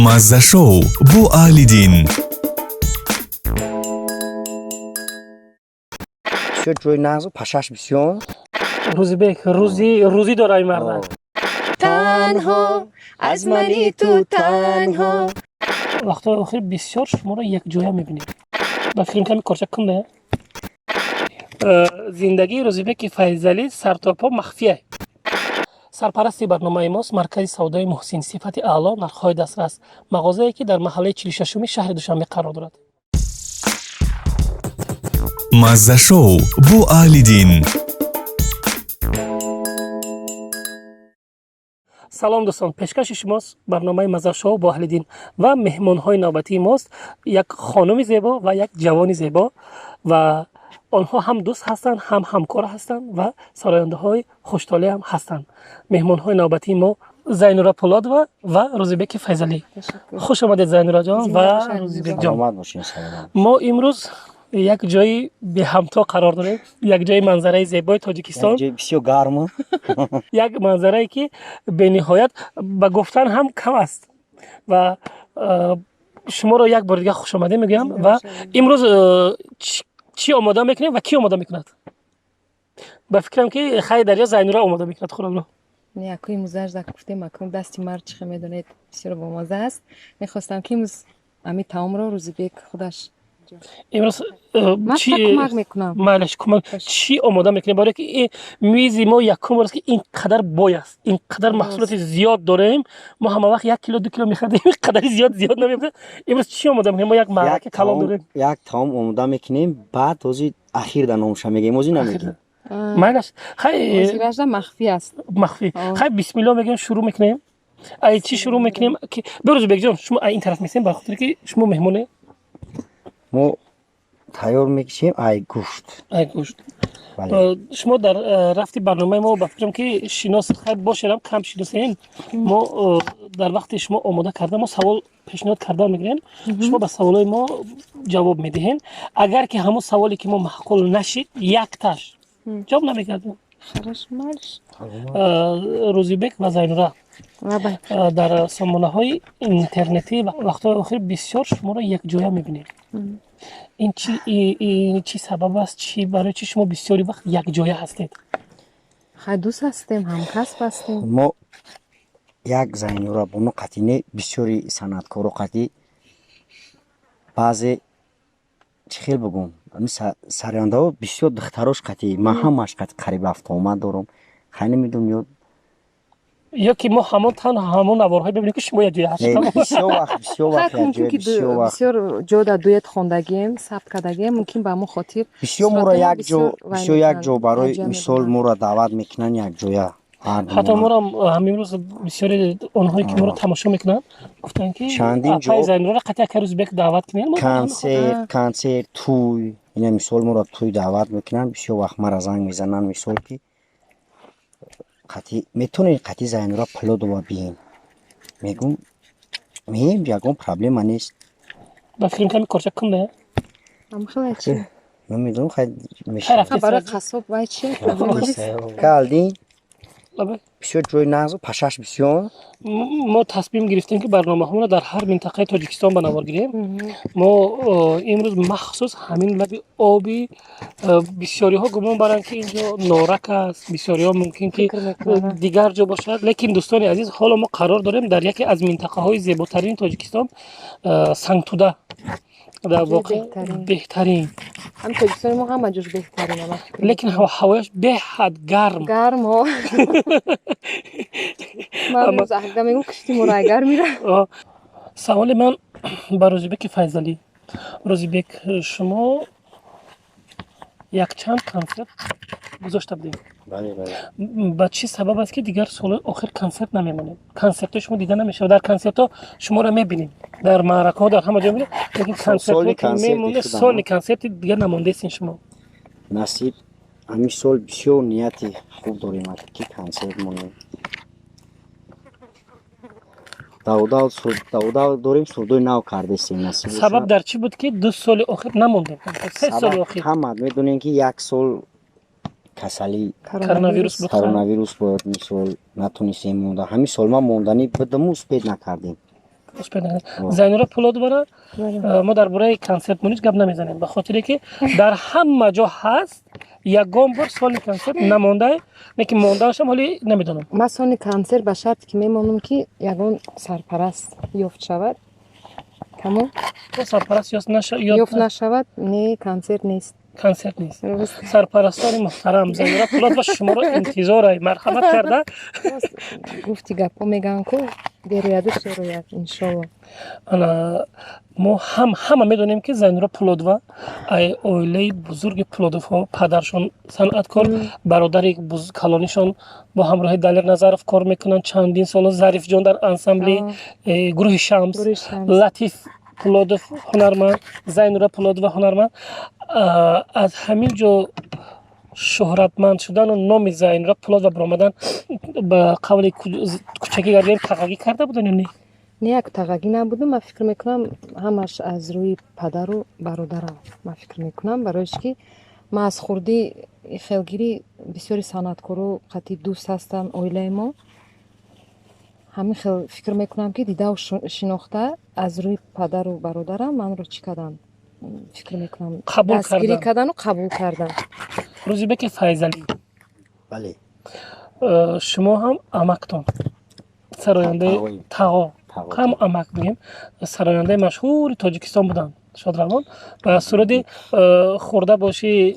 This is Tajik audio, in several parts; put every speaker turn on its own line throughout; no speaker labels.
Маззашоу бо Аҳлиддин.
Бисёр ҷои нағзу пашаш бисёр.
Рӯзибек, рӯзӣ рӯзӣ дора ин марда.
Танҳо аз мани ту танҳо.
Вақтҳои охир бисёр шуморо якҷоя мебинем. Ба фикрам, ками корча кун не. Зиндагии Рӯзибеки Файзалӣ сартопо махфия. Сарпарасти барномаи мост маркази савдои Муҳсин, сифати аъло, нархҳои дастрас, мағозае, ки дар маҳаллаи 46-уми шаҳри Душанбе қарор дорад.
Маззашоу бо Аҳлиддин.
Салом, дӯстон! Пешкаши шумост барномаи Маззашоу бо Аҳлиддин ва меҳмонҳои навбатии мост як хонуми зебо ва як ҷавони зебо, ва онҳо ҳам дӯст ҳастанд, ҳам ҳамкор ҳастанд ва сарояндаҳои хуштолеъ ҳам ҳастанд. Меҳмонҳои навбатии мо Зайнура Пулодова ва Рӯзибеки Файзалӣ. Хуш омадед, Зайнураҷон ва Рӯзибекҷон.
Саломат бошед, саломат.
Мо имрӯз як ҷои беҳамто қарор дорем, як ҷои манзараи зебои Тоҷикистон.
Ҷои бисёр гарм.
Як манзарае, ки бениҳоят ба гуфтан ҳам кам аст, ва шуморо як бори дигар хушомадед мегӯям. Ва имрӯз чӣ омода мекунем ва кӣ омода мекунад? Ба фикрам, ки хайр, дарё Зайнура омода мекунад хӯрокро.
Не, акӯ имрӯз зак гуфтем, акӯ дасти мард чихе медонед, бисёр бомаза аст. Мехостам, ки имрӯз ҳамин таомро Рӯзибек худаш.
Имрӯз
Ман
чӣ?
фақат кӯмак мекунам.
Майлаш, кӯмак. Чӣ омода мекунем? Барое ки ин мизи мо якум бор аст, ки ин қадар бой аст, ин қадар маҳсулоти зиёд дорем. Мо ҳама вақт 1 кило, 2 кило мехаридем, ин қадари зиёд зиёд намебудем. Имрӯз чӣ омода мекунем? Мо як маърака калон дорем.
Як таом омода мекунем, баъд ҳозир ахир да номша мегӯем, ҳозир намегӯем.
Майлаш, хай.
Ҳозиражда махфӣ аст.
Махфӣ. Хай, бисмилло мегӯем, шурӯъ мекунем. Ай чӣ шурӯъ мекунем? Берӯзбекҷон, шумо ай ин тараф месем, ба хотире ки шумо меҳмоне.
Мо тайёр мекушем ай гӯшт.
Ай гӯшт.
Бале.
Шумо дар рафти барномаи мо, ба фикрам, ки шинос хайр бошедам, кам шиносем. Мо дар вақти шумо омода карда, мо савол пешниҳод карда мегирем, шумо ба саволҳои мо ҷавоб медиҳем. Агар ки ҳамон саволе, ки мо маъқул нашид, якташ ҷавоб намегардем.
Хорошо, майлаш.
Рӯзибек ва Зайнура,
Лабай.
Дар сомонаҳои интернетӣ вақтҳои охир бисёр шуморо якҷоя мебинем. Ин чи, ин чӣ сабаб аст? Чи, барои чӣ шумо бисёри вақт якҷоя ҳастед?
Хай, дӯст ҳастем, ҳамкасб ҳастем.
Мо як Зайнура бону қатъӣ не, бисёри санъаткоро қатъӣ, баъзе, чӣ хел бигӯм, ҳамин сарояндаҳо бисёр духтарош қатъӣ, ман ҳамаш қатъи қариб рафтуомад дорам. Хай, намедонам, ё
Ё ки мо ҳамон танҳо ҳамон наворҳое бибинем, ки шумо якҷоя
Не,
ҳастед?
бисёр вақт, бисёр
Хай,
вақт
мумкин
якҷоя,
ки
бисёр вақт.
бисёр ҷо дар дуэт хондагием, сабт кардагием, мумкин ба ҳамон хотир
Бисёр моро
суратҳои мо
як ҷо
бисёр вай
бисёр як ҷо
мекунанд,
барои
якҷоя
мисол
мебаранд.
моро даъват мекунанд якҷоя ҳар
Ҳатто
думона.
моро ҳамин рӯз бисёри онҳое, ки моро тамошо мекунанд, гуфтанд, ки
Чандин
апаи
ҷо
Зайнураро қатъи ака Рӯзбек даъват кунем.
Консерт, консерт, тӯй, ина мисол моро тӯй даъват мекунанд, бисёр вақт мара занг мезананд, мисол, ки қатъи метавонед қатъи Зайнура Пулодова биен. Мегӯм, меем, ягон проблема нест.
Ба фикрам, ками корча кун не.
Ҳамхеле чи?
Намедонам, хай.
Хай,
Мешавад.
рафтед.
Барои қассоб вай чи проблема нест.
Калдин.
Лабай.
Бисёр ҷои нағзу пашаш бисёр.
Мо тасмим гирифтем, ки барномаҳоро дар ҳар минтақаи Тоҷикистон ба навор гирем. Мо имрӯз махсус ҳамин лаби оби, бисёриҳо гумон баранд, ки ин ҷо Норак аст, бисёриҳо мумкин ки
Фикр мекунанд.
дигар ҷо бошад, лекин, дӯстони азиз, ҳоло мо қарор дорем дар яке аз минтақаҳои зеботарини Тоҷикистон, Сангтуда, дар
Ҷои
воқеъ
беҳтарин.
беҳтарин.
Ҳам Тоҷикистони мо ҳама ҷош беҳтарин, ман фикр
Лекин
мекунам.
ҳавояш беҳад гарм.
Гарм, ҳо. Ман имрӯз аҳда мегӯм, кишти моро ай гарм мира.
Саволи ман ба Рӯзибеки Файзалӣ. Рӯзибек, шумо якчанд консерт гузошта будем.
Бале, бале.
Ба чӣ сабаб аст, ки дигар солҳои охир консерт намемонед? Консертҳои шумо дида намешавад. Дар консертҳо шуморо мебинем, дар маъракаҳо, дар ҳама ҷо мебинем, лекин консертҳое
Соли
ки
консерти
мемонед,
худам,
соли консерти дигар намондаестин шумо.
Насиб, ҳамин сол бисёр нияти хуб дорем, ки консерт монем. Даводав дорем, сурдои нав кардестем, насиб
Сабаб
бошад.
дар чӣ буд, ки 2 соли охир намондем, 3 соли
Сабаб
охир?
ҳама медонем, ки як сол касалӣ,
Коронавирус буд.
Коронавирус буд, мисол, натонистем монда. Ҳамин сол ман монданӣ будаму, успеть накардем.
Успеть накардем. Зайнура Пулодовара мо дар бораи консерт мо ҳеҷ гап намезанем, ба хотире ки дар ҳама ҷо ҳаст, ягон бор соли консерт намонда, не ки мондаашам ҳоли намедонам.
Ман сони консерт ба шарте ки мемонам, ки ягон сарпараст ёфт шавад, тамом.
То сарпараст ёфт наша
ёфт нашавад, не, консерт нест.
Консерт нест.
Рост.
Сарпарастони муҳтарам, Зайнура Пулодова шуморо интизорай, марҳамат карда.
Рост гуфти, гапҳо мегӯянд ку берояду шерояд, иншолло.
Ана мо ҳам ҳама медонем, ки Зайнура Пулодова ай оилаи бузурги Пулодовҳо, падаршон санъаткор, бародари калонишон бо ҳамроҳи Далер Назаров кор мекунанд чандин соло, Зарифҷон дар ансамбли гурӯҳи Шамс.
Гурӯҳи Шамс.
Латиф Пулодов ҳунарманд, Зайнура Пулодова ҳунарманд. Аз ҳамин ҷо шӯҳратманд шудану номи Зайнура Пулодова баромадан, ба қавли кӯчакӣ гардем, тағагӣ карда будан ё не?
Не, як тағагӣ набудум. Ман фикр мекунам, ҳамаш аз рӯи падару бародарам, ман фикр мекунам, барои ки ман аз хурдӣ хелгирӣ бисёри санъаткоро қатъи дӯст ҳастанд оилаи мо. Ҳамин хел фикр мекунам, ки дидаву шинохта аз рӯи падару бародарам манро чӣ карданд, фикр мекунам,
қабул
дастгирӣ
кардан.
Кардану қабул кардан.
Рӯзибеки Файзалӣ.
Бале.
Шумо ҳам амактон сарояндаи
Тағои.
Тағо.
Тағо.
Ҳам амак бигем, сарояндаи машҳури Тоҷикистон буданд, шодравон, ва суруди «Хӯрда бошӣ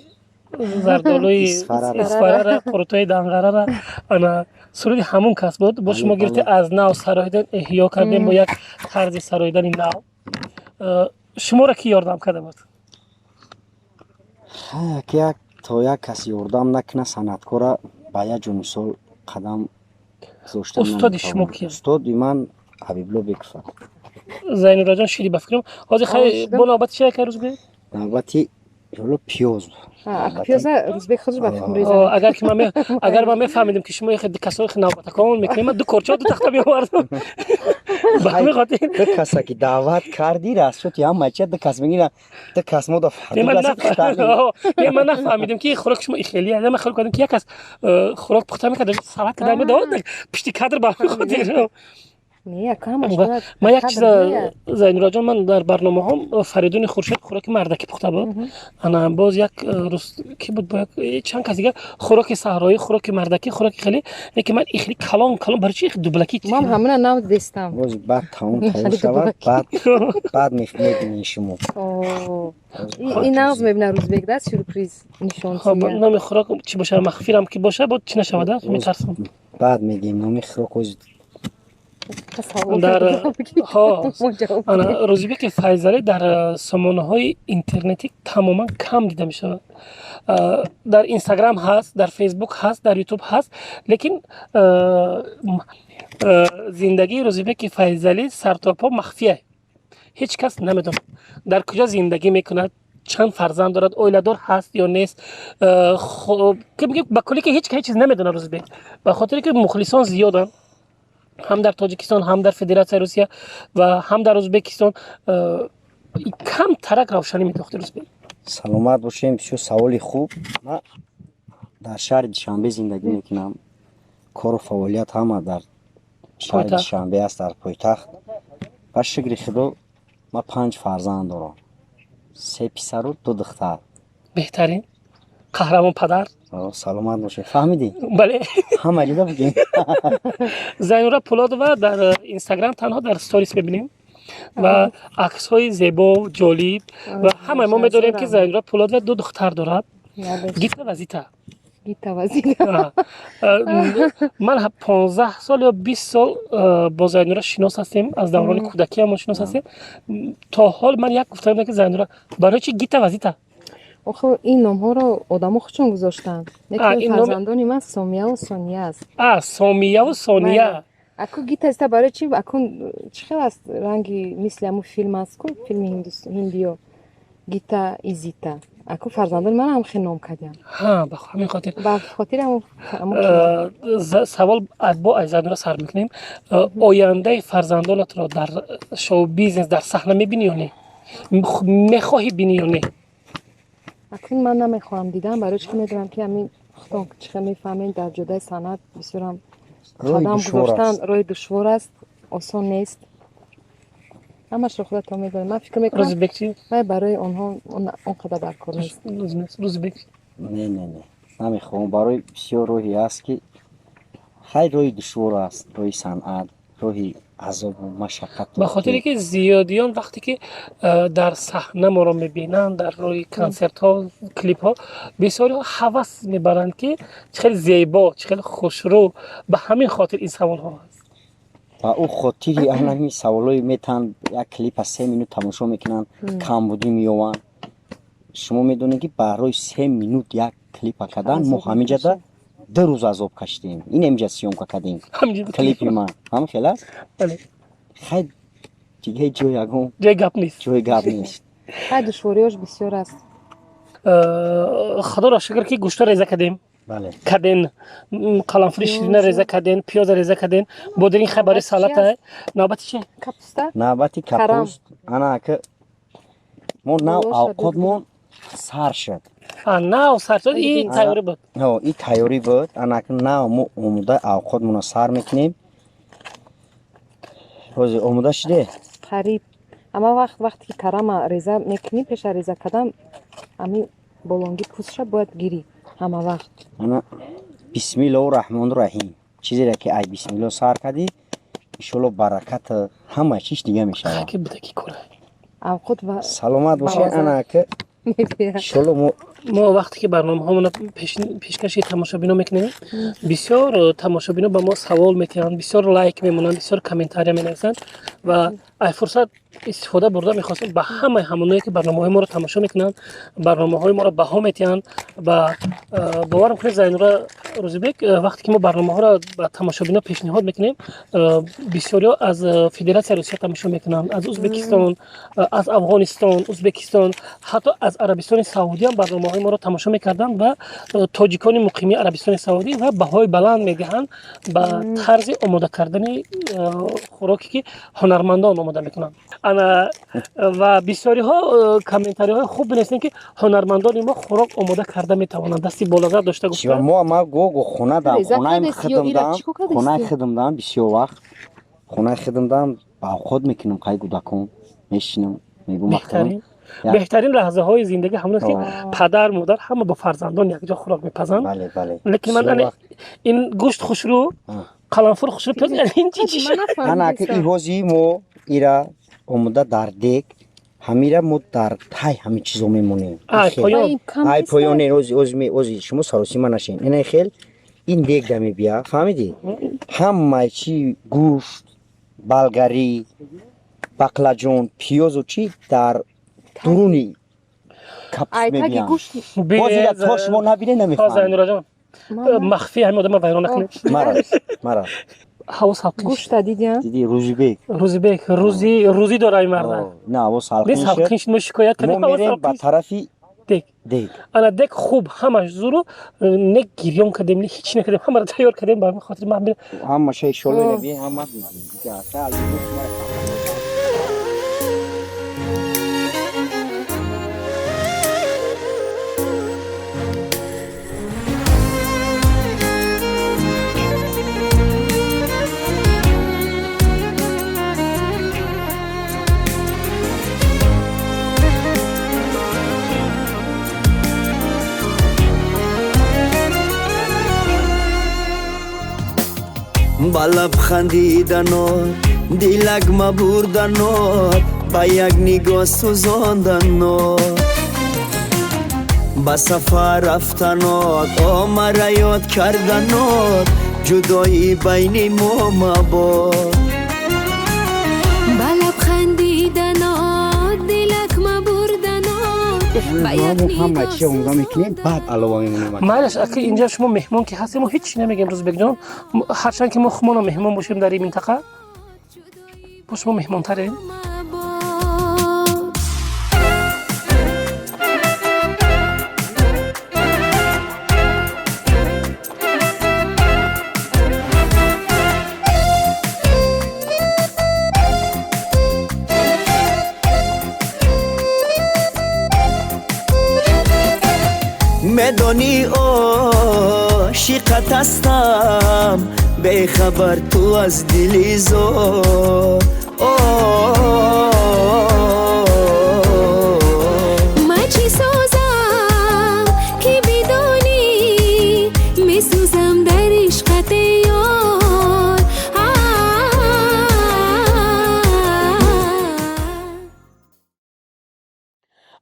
зардолуи
Исфарара.
Исфарара, қурутои Данғарара», ана суруди ҳамун кас буд. Бо шумо гирифте, аз нав сароидан, эҳё кардем бо як тарзи сароидани нав. Шуморо кӣ ёрдам карда буд?
Ки як то як кас ёрдам накуна, санъаткора ба як ҷо мисол қадам гузошта
Устоди шумо
наметавонад.
кист?
Устоди ман Ҳабибулло Беков.
Зайнураҷон, шиди, ба фикрам, ҳозир хай
шудам.
Бо навбати чи яка, Рӯзбек?
Навбати ҳоло пиёз.
Пиёза Рӯзбек худаш ба фикр
О,
резад.
Агар ки ман агар ман мефаҳмидим, ки шумо хеле касои хеле навбатакон мекунед, ман ду корча, ду тахта меовардам. Ба ҳамин хотир
Ду каса ки даъват кардӣ, расчёти ҳама чи ду кас мегира, ду кас мо да.
Не, ман не, ман нафаҳмидим, ки хӯроки шумо ихелия. Ман хиёл кардам, ки як кас хӯрок пухта мекард, салат карда медод пишти кадр, ба ҳамин хотир.
Не, як ҳамаш бояд
Ман як
қадр
чиза
бояд.
Зайнураҷон, ман дар барномаҳом Фаридуни Хуршед хӯроки мардакӣ пухта буд. Ана боз як рӯз ки буд, бо як чанд кас дигар хӯроки саҳроӣ, хӯроки мардакӣ, хӯроки хеле, лекин ман ихели калон калон, барои чи дублакӣ?
Ман ҳамина нав дестам.
Боз баъд таом тайёр
Хеле
шавад,
дублакӣ.
баъд мебинӣ шумо.
О, ин нағз мебина Рӯзбек, да, сюрприз нишон.
Хоб, номи хӯрок чӣ боша? Махфирам ки боша, бо чӣ нашавада, метарсам.
Баъд мегем номи хӯрок оз.
Дар ҳо ана Рӯзибеки Файзалӣ дар сомонаҳои интернетӣ тамоман кам дида мешавад. Дар Инстаграм ҳаст, дар Фейсбук ҳаст, дар Ютуб ҳаст, лекин зиндагии Рӯзибеки Файзалӣ сартопо махфия. Ҳеҷ кас намедонад, дар куҷо зиндагӣ мекунад, чанд фарзанд дорад, оиладор ҳаст ё нест. Ки бигем, ба куллӣ ки ҳеҷ ҳеҷ чиз намедонад Рӯзибек, ба хотире ки мухлисон зиёданд ҳам дар Тоҷикистон, ҳам дар Федератсияи Русия ва ҳам дар Ӯзбекистон. Кам тарак равшанӣ медохти, Рӯзбек.
Саломат бошем, бисёр саволи хуб. Ман дар шаҳри Душанбе зиндагӣ мекунам, кору фаъолият ҳама дар шаҳри
Пойтахт.
Душанбе аст, дар пойтахт. Ба шукри Худо, ман панҷ фарзанд дорам: се писару ду духтар.
Беҳтарин, қаҳрамон падар.
О, саломат бошед, фаҳмидӣ?
Бале.
Ҳама ҷида бигем.
Зайнура Пулодова дар Инстаграм танҳо дар сторис мебинем ва аксҳои зебо, ҷолиб, ва ҳамаи мо медонем, ки Зайнура Пулодова ду духтар дорад, Гита ва Зита.
Гита ва Зита.
Ман 15 сол ё 20 сол бо Зайнура шинос ҳастем, аз даврони кӯдакиам мо шинос ҳастем. То ҳол ман як гуфта будам, ки Зайнура, барои чи Гита ва Зита?
Охо, ин номҳоро одамо худшон гузоштанд. Лекин фарзандони ман Сомияву Сония аст.
А, Сомияву Сония.
Аку Гита, Зита барои чи? Акун чӣ хел аст, ранги мисли ҳамун филм аст ку, филми ҳиндиё, Гита и Зита. Аку фарзандони ман ҳам хел ном кардиям.
Ҳа, ба ҳамин хотир.
Ба хотири ҳамун.
Савол бо аз Зайнура сар мекунем. Ояндаи фарзандонатро дар шоу бизнес, дар саҳна мебинӣ ё не? Мехоҳӣ бинӣ ё не?
Акун ман намехоҳам дидан, барои чи ки медонам, ки ҳамин худтон чӣ хел мефаҳмед, дар ҷодаи санъат бисёрам
роҳи
қадам
душвор
гузоштан
аст.
Роҳи душвор аст, осон нест. Ҳамашро худатон медонед. Ман фикр мекунам,
Рӯзибек чӣ?
Вай барои онҳо он қадар дар кор нест.
Лозим нест. Рӯзибек?
Не, не, не, намехоҳам. Барои бисёр роҳе аст, ки хай, роҳи душвор аст, роҳи санъат, роҳи азобу машаққату.
Ба хотире ки зиёдиён вақте ки дар саҳна моро мебинанд, дар рӯи консертҳо, клипҳо, бисёриҳо ҳавас мебаранд, ки чӣ хеле зебо, чӣ хеле хушрӯ. Ба ҳамин хотир ин саволҳо ҳаст.
Ба ӯ хотири ҳамин саволҳои метаҳанд, як клипа 3 минут тамошо мекунанд, камбудӣ меёванд. Шумо медонед, ки барои 3 минут як клипа кардан мо
Азоб
ҳамиҷада
мекашем.
2 рӯз азоб кашидем. Ин ҳамиҷа съёмка кардем.
Ҳаминҷо.
Клипи ман ҳам хел аст.
Бале.
Хай, дига ҷой ягон
ҷои гап нест.
Ҷои гап нест.
Хай, душвориёш бисёр аст.
Худоро шукр, ки гӯшто реза кардем.
Бале.
Карден, қаламфури ширина реза карден, пиёза реза карден, бодирин, хай, барои
Навбати чи
салата.
аст?
Навбати чи?
Капуста.
Навбати
Карам.
капуст. Ана ки мо нав
Болоша.
авқотмон сар шуд.
А, нав сар шуд, и
Ана.
тайёрӣ буд.
Ҳо, и тайёрӣ буд. Ана ки нав мо омода авқотмонро сар мекунем. Ҳозир омода шуде.
Қариб. Ама вақт, вақте ки карама реза мекунӣ, пеша реза кардан ами болонгӣ пӯстша бояд гирӣ ҳама вақт.
Ана, бисмиллоҳу раҳмону раҳим. Чизере ки ай бисмилло сар кардӣ, иншолло, баракат ҳама чиз дига мешавад.
Ки будаки кора.
Авқот ва
Саломат бошед.
Баъзан.
Ана ки
мебиям.
иншолло мо
Мо вақте ки барномаҳомонро пешкаши тамошобино мекунем, бисёр тамошобино ба мо савол метиҳанд, бисёр лайк мемонанд, бисёр комментария менависанд ва ай фурсат истифода бурда мехостем ба ҳамаи ҳамоное, ки барномаҳои моро тамошо мекунанд, барномаҳои моро баҳо метиҳанд. Ба боварам кунед, Зайнура, Рӯзибек, вақте ки мо барномаҳоро ба тамошобино пешниҳод мекунем, бисёриҳо аз Федератсияи Русия тамошо мекунанд, аз Узбекистон, аз Афғонистон, Узбекистон, ҳатто аз Арабистони Саудиам барномаҳои моро тамошо мекарданд ва тоҷикони муқими Арабистони Саудӣ ва баҳои баланд медиҳанд ба тарзи омода кардани хӯроке, ки ҳунармандон омода мекунанд. Ана, ва бисёриҳо комментариҳои хуб бинависанд, ки ҳунармандони мо хӯрок омода карда метавонанд, дасти болаззат дошта
Чива
гуфта.
Мо ма гого хона дам,
Реза
хонаи
кардест ё
худам
ира
дам,
чӣ кор кардести?
хонаи худам дам, бисёр вақт хонаи худам дам ба авқот мекунам, қай кӯдакон мешинам, мегӯм
Беҳтарин, беҳтарин лаҳзаҳои зиндагӣ ҳамон аст, ки падар, модар ҳама бо фарзандон якҷо хӯрок мепазанд.
Бале, бале.
Лекин ман
Бисёр
ана
вақт.
ин гӯшт хушрӯ, қаламфур хушрӯ, пиёз, ин чи чи?
Ана ки и ҳози мо ира омода дар дег, ҳамира мо дар тай ҳамин чизо мемонем.
Ай,
Хел.
поён.
Ай, поёне. Ози, ози, ози шумо саросима нашин. Ина хел ин дег да мебия, фаҳмидӣ? Ҳамаи чи, гӯшт, балгарӣ, баклаҷон, пиёзу чи дар дуруни капуст
Ай таги
мебиянд.
гӯшт.
Боз ира то шумо набине,
То
намефаҳмед.
Зайнураҷон, махфӣ ҳамин одама вайрон накунед.
Мара, мара.
Ҳаво салқин шуд.
Гӯшта дидиам.
Диди, Рӯзибек?
Рӯзибек, рӯзи рӯзӣ дора ин марда.
На, ҳаво салқин
Нест
шуд.
салқин шуд, мо шикоят
Мо
кардем, ҳаво
мерем ба
салқин шуд.
тарафи
Дег.
Дег.
Ана дег хуб, ҳамаш зуру, не гирён кардем, не ҳеч накардем, ҳамаро тайёр кардем. Ба ҳамин хотир ман
Ҳамаша иншолло.
О.
Ина би ҳама.
Ба лаб хандиданот, дилак мабурданот, ба як нигоҳ сӯзонданот, ба сафар рафтанот, омара ёд карданот, ҷудоӣ байни мо мабод.
Ба лаб хандиданот, дилак мабурданот, ба як
Ҳама
нигоҳ
чи омода мекунем, баъд алова мемонем.
Майлаш, аки инҷа шумо меҳмон ки ҳастем, мо ҳеч чи намегем, Рӯзбекҷон. Ҳарчанд ки мо хумона меҳмон бошем дар ин минтақа, бо шумо меҳмонтарем.
Мабод.
Медонӣ, ошиқат ҳастам, бехабар ту аз дили зор.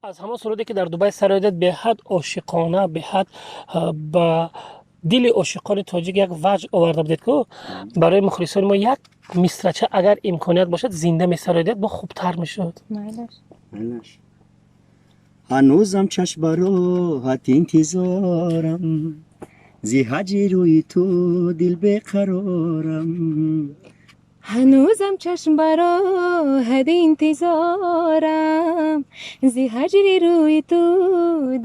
Аз ҳамон суруде ки дар Дубай сароидед, беҳад ошиқона, беҳад ба дили ошиқони тоҷик як ваҷд оварда будед ку, барои мухлисони мо як мисрача агар имконият бошад зинда месароидед, бо хубтар мешуд.
Майлаш.
Майлаш. Ҳанӯзам чашм ба роҳат интизорам, зи ҳаҷри рӯи ту дил беқарорам.
Ҳанӯзам чашм ба роҳат интизорам, зи ҳаҷри рӯи ту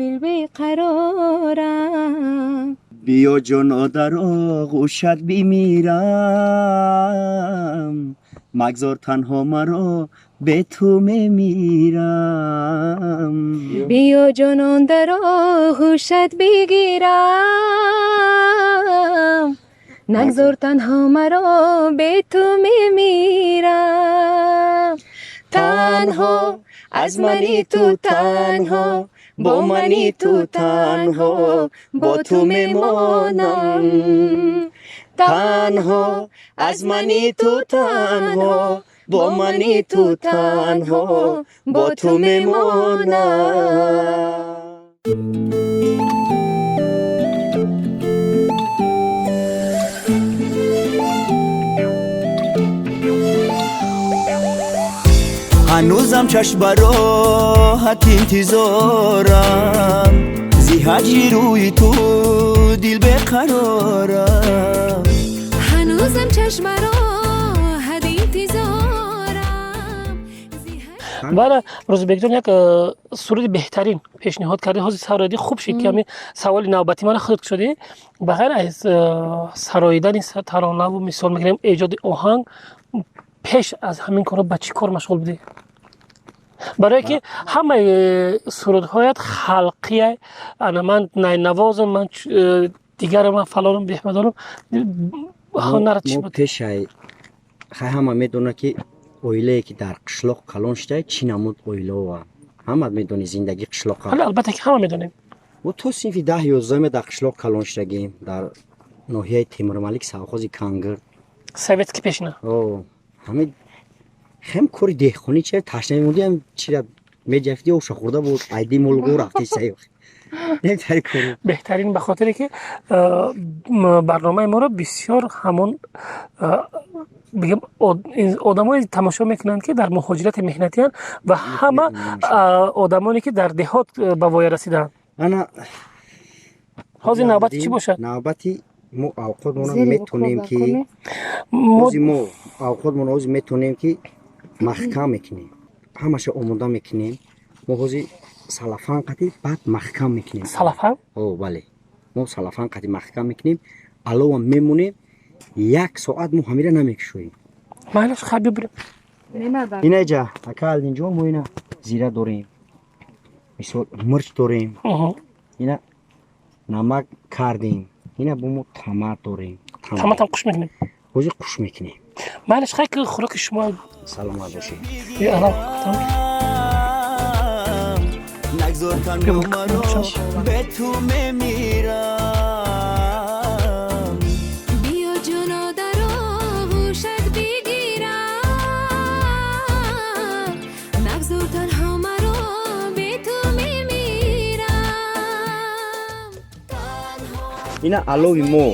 дил беқарорам.
Биё ҷоно дар оғӯшат бимирам, магзор танҳо маро бе ту мемирам.
Биё ҷонон дар оғӯшат бигирам, нагзор танҳо маро бе ту мемирам. Танҳо аз мани ту танҳо, бо мани ту танҳо, бо ту мемонам.
Танҳо аз мани ту танҳо, бо мани ту танҳо, бо ту мемонам. Ҳанӯзам чашм ба роҳат интизорам, зи ҳаҷри рӯи ту дил беқарорам.
Ҳанӯзам чашм ба роҳат интизорам, зи ҳаҷри
Бала, Рӯзибекҷон, як суруди беҳтарин пешниҳод кардӣ. Ҳозир сароидӣ, хуб шид ки ҳамин саволи навбатӣ мана худат шудӣ. Ба ғайр аз сароидани таронаву мисол мегирем эҷоди оҳанг, пеш аз ҳамин корро ба чӣ кор машғул будӣ? Барое ки ҳамаи сурудҳоят халқия, ана ман найнавозам, ман дигарам, ман фалонам, беҳмадонам, ҳунарат чӣ
Мо
буд?
Пешай хай ҳама медонад ки оилае ки дар қишлоқ калон шуда, чӣ намуд оилаова, ҳама медони зиндагии қишлоқа.
Ҳале, албатта ки ҳама медонем.
Мо то синфи 10-11 дар қишлоқ калон шудагем, дар ноҳияи Темурмалик, совхози Кангир.
Советский пешина.
О, ҳамин хем кори деҳқонӣ чи ташна мемондиам, чира меҷафти, оша хӯрда буд, айди молгӯ рафти саёх. Нетари кору.
Беҳтарин, ба хотире ки барномаи моро бисёр ҳамон бигем одамое тамошо мекунанд ки дар муҳоҷирати меҳнатиянд ва ҳама одамоне ки дар деҳот ба воя расидаанд.
Ана.
Ҳозир навбати чӣ бошад?
Навбати мо авқотмона
Зери
метонем
укроп
ки
дар кор
мо
ҳозир мо авқотмона ҳозир метонем ки маҳкам мекунем, ҳамаша омода мекунем. Мо ҳозир салафан қати баъд маҳкам мекунем.
Салафан?
О, бале, мо салафан қати маҳкам мекунем, алова мемонем як соат, мо ҳамира намекушоем.
Майлаш, хай бибирем.
Немада.
Инаҷа, ака Алдинҷон, мо ина зира дорем, мисол мирч дорем, ина намак кардем, ина бо мо тамат дорем.
Таматам қуш мекунем.
Ҳозир қуш мекунем.
Майлаш, хай ки хӯроки шумо.
Саломат бошед.
Е, ала, там.
Нагзор танҳо маро бе ту мемирам.
Биё ҷоно дар оғӯшат бигирам, нагзор танҳо маро бе ту мемирам.
Ина алови мо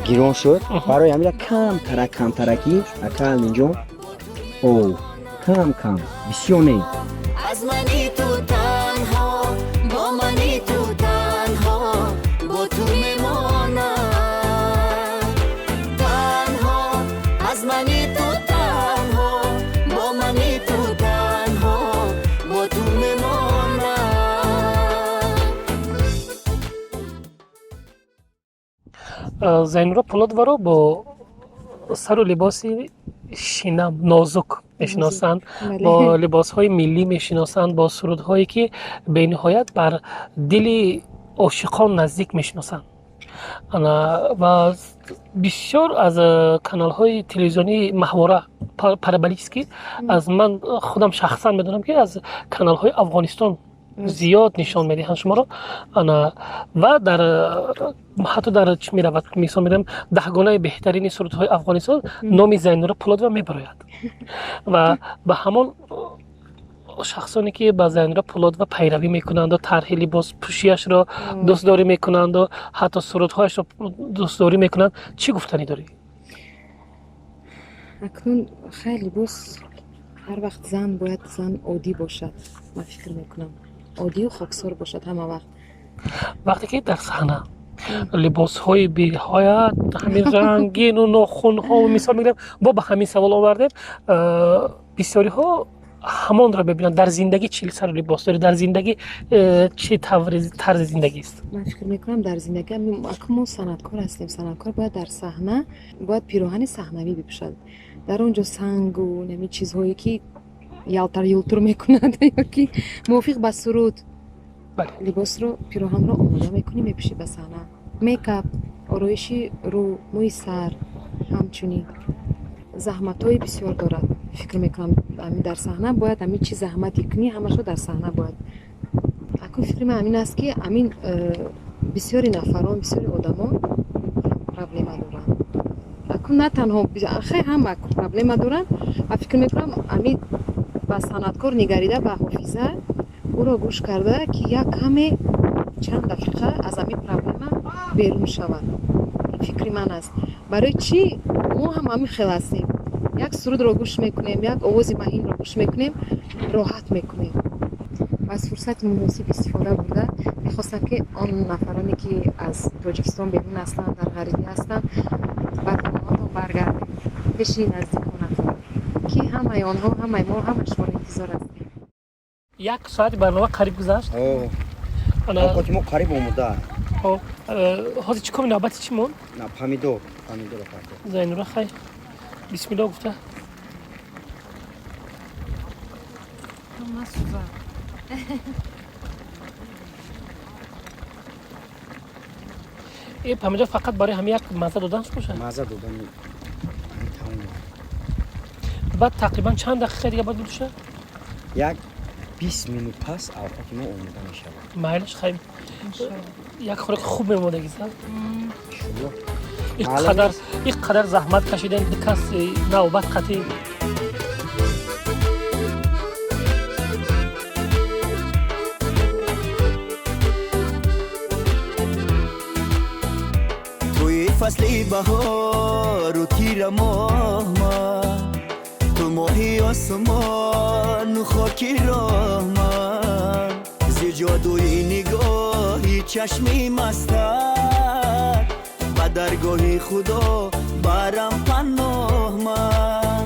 гирон шуд, барои ҳамина камтарак, камтаракӣ, ака Алдинҷон, о кам кам, бисёр не.
Аз мани ту танҳо, бо мани ту танҳо, бо ту мемонам. Танҳо аз мани ту танҳо, бо мани ту танҳо, бо ту мемонам.
Зайнура Пулодоваро бо сару либоси шинам нозук мешиносанд, бо либосҳои миллӣ мешиносанд, бо сурудҳое ки бениҳоят бар дили ошиқон наздик мешиносанд. Ана ва бисёр аз каналҳои телевизионии маҳвора параболический, аз ман худам шахсан медонам ки аз каналҳои Афғонистон зиёд нишон медиҳанд шуморо. Ана ва дар ҳатто дар чӣ меравад, мисол медиҳам, 10-гонаи беҳтарини сурудҳои Афғонистон номи Зайнура Пулодова мебарояд ва ба ҳамон Шахсоне ки ба Зайнура Пулодова пайравӣ мекунанду тарҳи либоспӯшиашро дӯстдорӣ мекунанду ҳатто сурудҳояшро дӯстдорӣ мекунанд, чӣ гуфтанӣ дорӣ?
Акнун хай, либос ҳар вақт зан бояд зан оддӣ бошад, ман фикр мекунам, оддию хоксор бошад ҳама вақт.
Вақте ки дар саҳна либосҳои беҳоят ҳамин рангину нохунҳо, мисол мегирам, бо ба ҳамин савол овардем, бисёриҳо ҳамонро мебинанд. Дар зиндагӣ чӣ сару либос дорӣ? Дар зиндагӣ чӣ тарзи зиндагист?
Ман фикр мекунам, дар зиндагӣ акун мо санъаткор ҳастем, санъаткор бояд дар саҳна бояд пироҳани саҳнавӣ бипӯшад. Дар он ҷо сангу нами чизҳое ки ялтар юлтур мекунад ёки мувофиқ ба суруд либосро, пироҳанро омода мекунӣ, мепӯшӣ ба саҳна. Мейкап, ороиши рӯ, мӯи сар ҳамчунин заҳматҳои бисёр дорад. Фикр мекунам, дар саҳна бояд ҳамин чи заҳмате кунӣ, ҳамашро дар саҳна бояд. Акун фикри ман ҳамин аст, ки ҳамин бисёри нафарон, бисёри одамон проблема доранд. Акун на танҳо хай, ҳама проблема доранд ва фикр мекунам, ҳамин ба санъаткор нигарида, ба ҳофиза ӯро гӯш карда, ки як каме чанд дақиқа аз ҳамин проблема берун шавад. Ин фикри ман аст. Барои чӣ мо ҳам ҳамин хел ҳастем, як сурудро гӯш мекунем, як овози маҳинро гӯш мекунем, роҳат мекунем. Ва аз фурсати муносиб истифода бурда мехостам, ки он нафароне ки аз Тоҷикистон берун ҳастанд, дар ғарибӣ ҳастанд, ба хонаҳотон баргардед, пеши наздиконатон, ки ҳамаи онҳо, ҳамаи мо, ҳама шуморо интизор ҳастем.
Як соати барнома қариб гузашт.
Овқоти мо қариб омода.
Ҳозир чӣ коми, навбати чӣ монд?
На, помидор, помидорро партоф.
Зайнура, хай, бисмилло гуфта.
Насӯзад.
Э, помидор фақат барои ҳамин як мазза доданаш бошад?
Мазза додани тамом.
Баъд тақрибан чанд дақиқа дига бояд бидӯшад?
Як 20 минут пас авқоти мо омода мешавад.
Майлаш, хай, як хӯроки хуб мемондагист.
Иншолло.
Иқадар, иқадар заҳмат кашидем, кас навбат қатӣ.
Туи фасли баҳору тира моҳ, ман ту моҳи осмону хоки роҳ, ман зи ҷодуи нигоҳи чашми мастат ба даргоҳи худо барам паноҳ, ман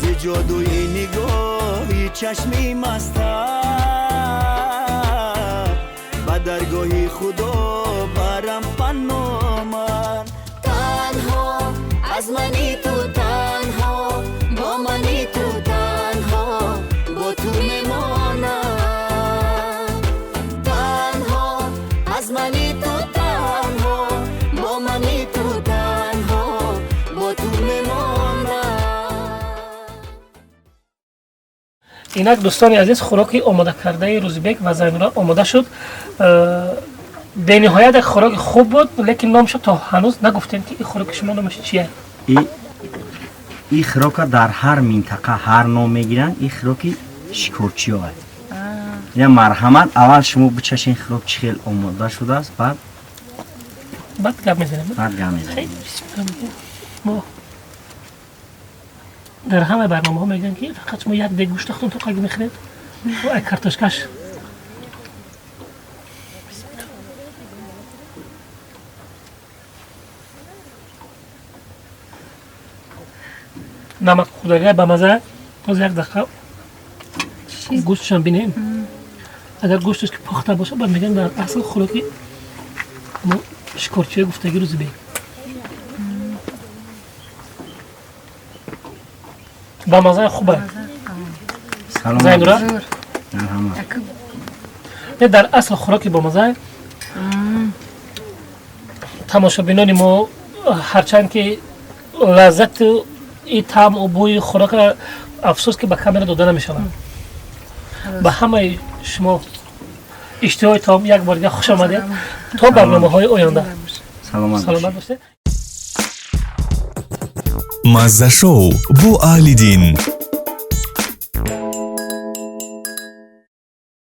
зи ҷодуи нигоҳи чашми мастат ба даргоҳи худо барам паноҳ, ман танҳо аз мани ту, танҳо бо мани ту, танҳо бо ту мемонам, танҳо аз мани ту, танҳо бо мани ту, танҳо бо ту мемонам.
Инак, дӯстони азиз, хӯроки омодакардаи Рӯзибек ва Зайнура омода шуд. Бениҳоят як хӯроки хуб буд, лекин номашо то ҳанӯз нагуфтем, ки ин хӯроки шумо номаш чия?
И хӯрока дар ҳар минтақа ҳар ном мегиранд. И хӯроки шикорчиё аст. Ина, марҳамат, аввал шумо бичашен, хӯрок чӣ хел омода шудааст, баъд
баъд гап мезанем.
Баъд гап мезанем.
Мо дар ҳамаи барномаҳо мегӯянд, ки фақат шумо як дег гӯшт худтон тоқаги мехӯред, ай картошкаш. Намак хӯрдагай ба маза. Боз як дақиқа гӯштшам бинем. Агар гӯшташ ки пухта бошад, баъд мегӯям, дар асл хӯроки мо шикорчиё гуфтаги Рӯзибек ба мазаи хуба. Зайнура, не, дар асл хӯроки бомаза. Тамошобинони мо, ҳарчанд ки лаззату и таъму бӯи хӯрока, афсӯс ки ба камера дода намешавад. Ба ҳамаи шумо иштиҳои таом, як бор дига хуш омадед. То барномаҳои оянда
саломат
бошед.
Мазза шоу бо Аҳлиддин.